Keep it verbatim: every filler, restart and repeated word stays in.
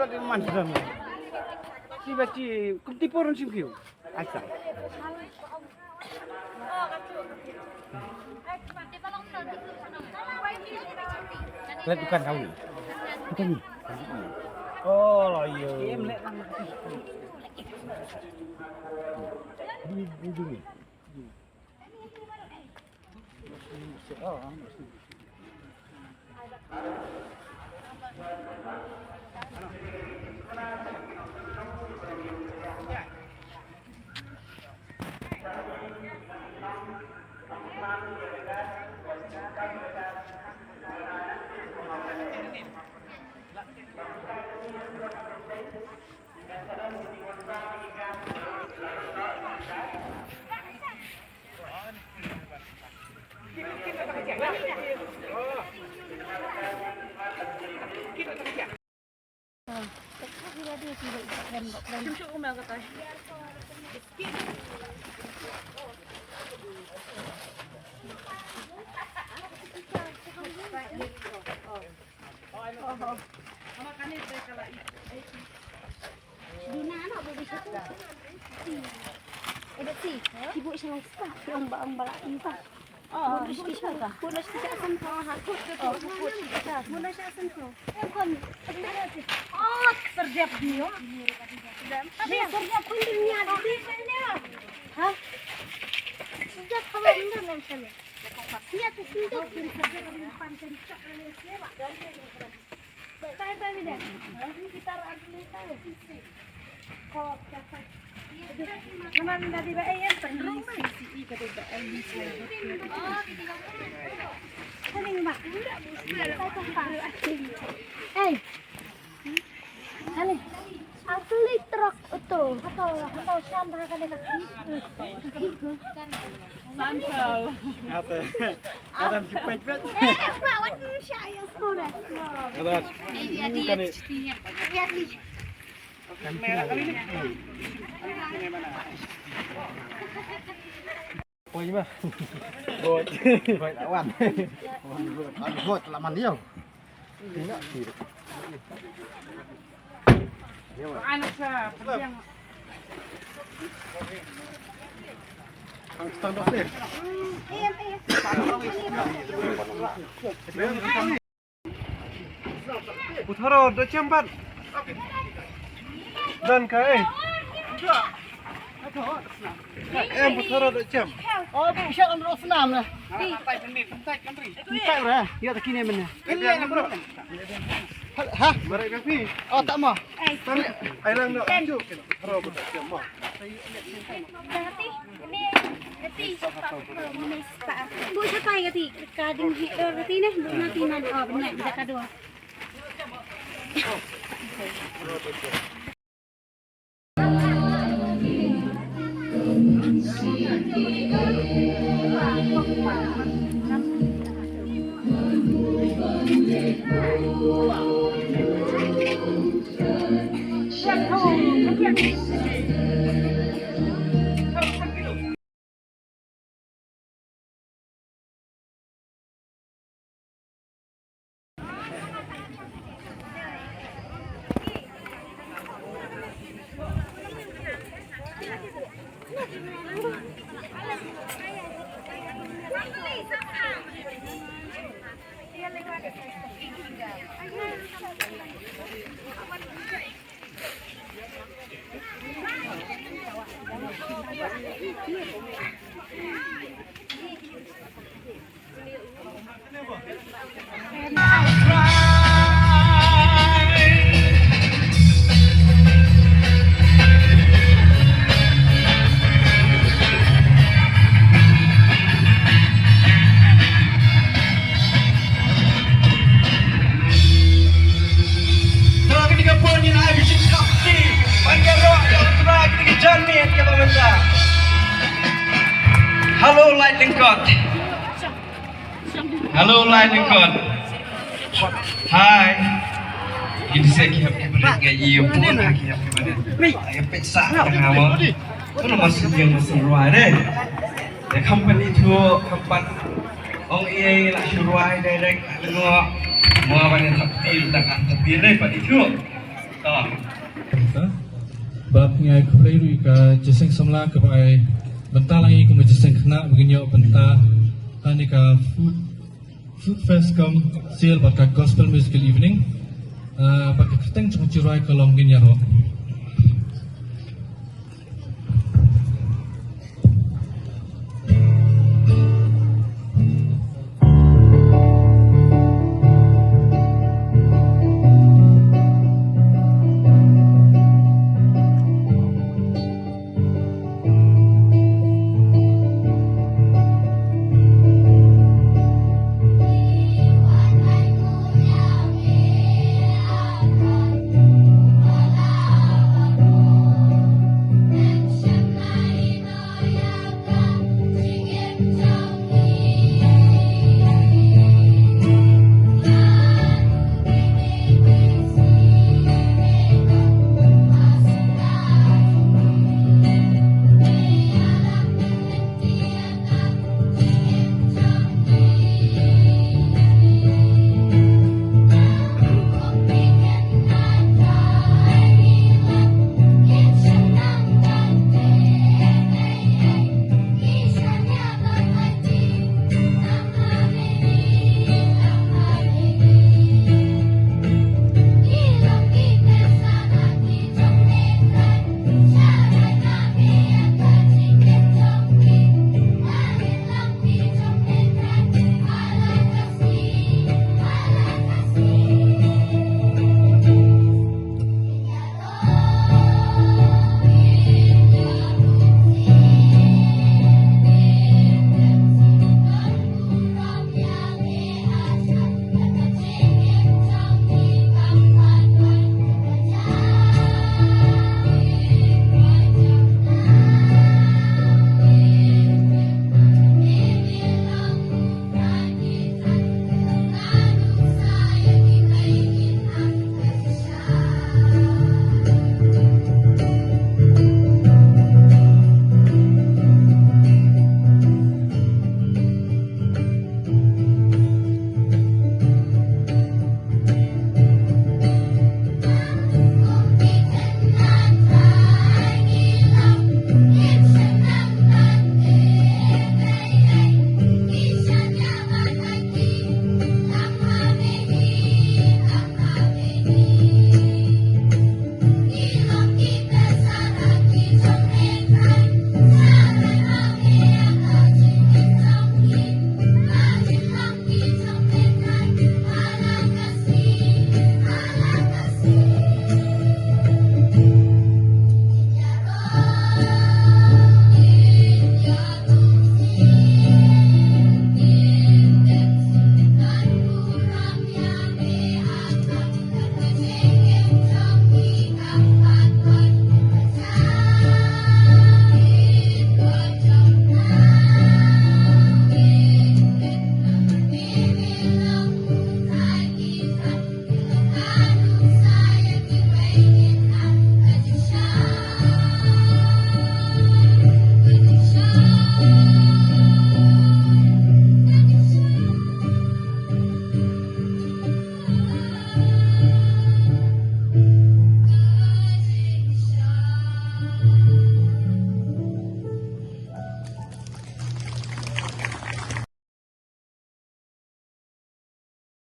Rat man sdang. Si ba chi kum ti por sim kiu. Acha. Let dukan kau ni. Dukan ni. Oh, lo yo. Ni, ni, ni. Duna anak baby satu. Eh, Betsy, ibu isang sa, yang ba-, ang bala ibu. Oh, ibu isang sa. Ibu isang sa. Ibu isang sa. Ibu isang sa. Bukan. Oh, terjep dia. Dia terjep pun dia. Ha? Sejak kawan dia main sana. Hey. Kali. Asli trok uto. Hato, hato, shan, ha, kali, kali. Santo. Hato. Adam ki pait pait. Eh, apa, wat, sha, ya, semua dah. Ada. Iya, iya, iya. Iya, iya. Oi, ma. Bot. Bot lawan. Bot lawan dia. Ina sih. Anak sa, yang ang standok ni. Putharo da chem pat. Dan kai. Em putharo da chem. Oh, bi shat an rosnam na. Entai re. Ya ta kine men. Ha? Bare ka phi. Oh, tak ma. Ai lang no. Putharo da chem ma. Bu sa tai ka ti ka ding hi ka ti ne bu na ti man o bne da ka do. Tang kane ka por ngin ai ka jingkyrkhu ban ïaroh ïa u trai kane ka janmiet kaba mynta. Hello, Lait Lyngkot. Hello, Lait Lyngkot. Hi. Ngin sa ki hap ki barit nga ïa u pun ha ki hap ki barit. Ai pet sa ka nga mo. Kano ma sien ïeng ma sien rwai de. The company to company. Ong ei la shu rwai direct la ngo. Mo ba ne thap ti la ka thap ti re pa di tu. Bad ngi ai khublei ruh ïa ka jingïaseng samla kaba ai bynta lang ïa ka jingïaseng khynnah ba ngin ïoh bynta ha kane ka food, food fest cum sale bad ka gospel musical evening. Ah, bad ka kyrteng jong ka jingrwai ka long Ngin Ïaroh.